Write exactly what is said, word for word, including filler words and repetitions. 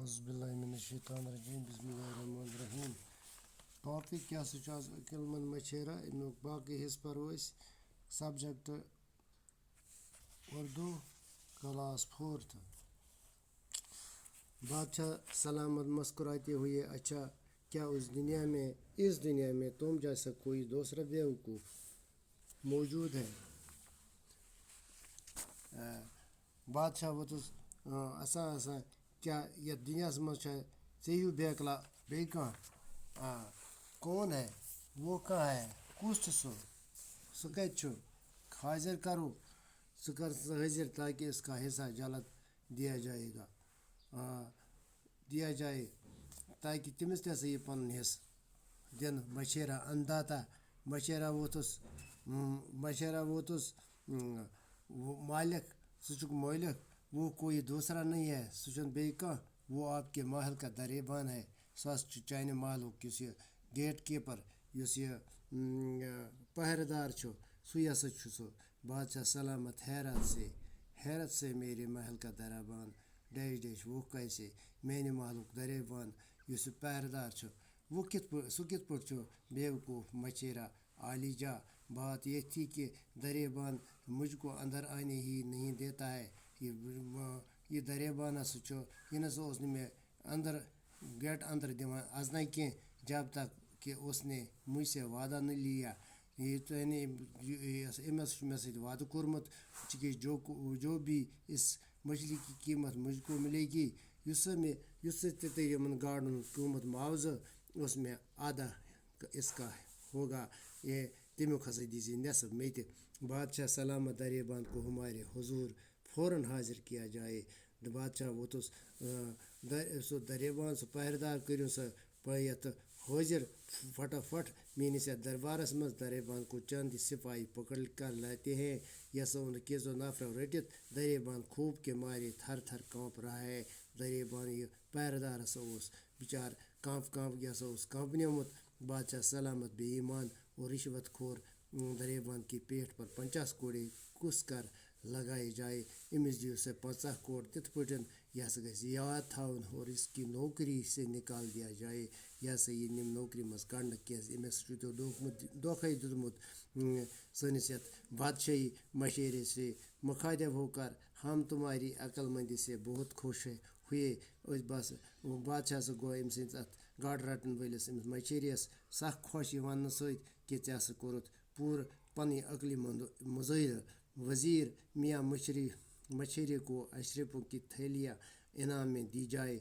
اعوذ باللہ من الشیطان الرجیم، بسم اللہ الرحمن الرحیم۔ ٹاپک کیٛاہ سا چھُ آز؟ عقل مند مچھیرا، اَمیُک باقٕے حصہٕ پَرو أسۍ۔ Subject Urdu, class fourth. بادشاہ سلامت مسکراتے ہوئے، اچھا، کیا اس دنیا میں، اس دنیا میں تم جیسا کوئی دوسرا بیوقوف موجود ہے؟ آ، بادشاہ ووتُس، آ، اسان اسان، کیا یتھ دنیاہس منٛز چھا ژےٚ ہیوٗ بیکلا بیٚیہِ کانٛہہ؟ آ، کون ہے؟ وہ کہاں ہے؟ کُس چھُ سُہ؟ سُہ کتہِ چھُ؟ حٲضِر کرو، سُہ کر سُہ حٲضِر، تاکہ اس کا حصہ جلد دیا جائے گا، آ، دیا جائے، تاکہ تٔمِس تہِ ہسا یہِ پنُن حصہٕ دِنہٕ۔ مچھیرا انداتا، مچھیرا ووتُس، اۭں، مچھیرا ووتُس، اۭں، وہ مالک، سُہ چھُکھ مٲلِک، وہ کوئی دوسرا نہیں ہے، سُہ چھُنہٕ بیٚیہِ کانٛہہ، وہ آپ کے محل کا دریبان ہے، سُہ ہسا چھُ چانہِ محلُک یُس یہِ گیٹ کیٖپر، یُس یہِ، اۭں، پہرٕ دار چھُ، سُے ہسا چھُ سُہ۔ بادشاہ سلامت حیرت سے، حیرت سے میرے محل کا دریبان ڈیش ڈیش، وہ کیسے؟ میانہِ محلُک دریبان یُس یہِ پہرٕ دار چھُ، وہ کِتھ پٲ-، سُہ کِتھ پٲٹھۍ چھُ بیوقوف؟ مچھیرا عالی جا، بات یہ تھی کہ دریبان مجھ کو اندر آنے ہی نہیں دیتا ہے۔ یہِ، یہِ دریبان ہسا چھُ، یہِ نہ سا اوس نہٕ مےٚ اندر، گیٹ اندر دِوان اژنہٕ کینٛہہ، جب تک کہ اس نے مجھ سے وعدہ نہ لیا۔ یہ تو یعنی، یہ، یہ، أمۍ ہسا چھُ مےٚ سۭتۍ وعدٕ کوٚرمُت، چونکہ جو کو-، جو بھی اس مچھلی کی قیمت مجھ کو ملے گی، یُس سا مےٚ، یُس سا تہِ تہِ یِمن گاڈن ہُنٛد قۭمت معاوضہٕ اوس مےٚ آدھا اس کا ہوگا، یہ تمیُک ہسا دیٖزِ نٮ۪صٕف مےٚ تہِ۔ بادشاہ سلامت دریبان کو ہمارے حضور فوراً حاضر کیا جائے۔ تہٕ بادشاہ ووتُس، آ، در-، سُہ دریبان، سُہ پہرٕدار کٔرِو سا پا-، یَتھ حٲضِر فٹافٹ میٛٲنِس یَتھ دربارَس منٛز۔ دریبان کو چند سپاہی پکڑ کر لاتے ہیں، یہ سا ان کے زو نفر رٔٹِتھ دریبان خوف کے مارے تھر تھر کانپ رہا ہے۔ دریبان یہِ پہرٕدار ہسا اوس بِچار کانپ کانپ، یہِ ہسا اوس کانپنیومُت۔ بادشاہ سلامت بے ایمان اور رشوت خور، اُم، دریبان کی پیٹھ پر پنچاس کوڑے کس کر لگائے جائے، أمِس دِیِو سا پنٛژاہ کوڑ تِتھ پٲٹھۍ، یہِ ہسا گژھِ یاد تھاوُن، اور اس کی نوکری سے نکال دیا جائے، یہِ ہسا یہِ نِم نوکری منٛز کڑنہٕ، کیٛازِ أمِس چھُ تۄہہِ دھوکہٕ مُت-، دھوکھَے دیُتمُت، اُم، سٲنِس یَتھ بادشاہی مشیرے سے۔ مخاطب ہو کر ہم تمہاری عقل مندی سے بہت خوش ہے، ہوئے۔ أسۍ بس، بادشاہ سا گوٚو أمۍ سٕنٛدِس اَتھ گاڈٕ رَٹَن وٲلِس، أمِس مچھیرِیَس سَخ خۄش یہِ وَننہٕ سۭتۍ کہِ ژےٚ ہسا کوٚرُتھ پوٗرٕ پنٕنۍ عقلی مند مظٲہرٕ۔ وزیر میاں مچھری، مچھیرے کو اشرفوں کی تھیلیاں انعام میں دی جائے۔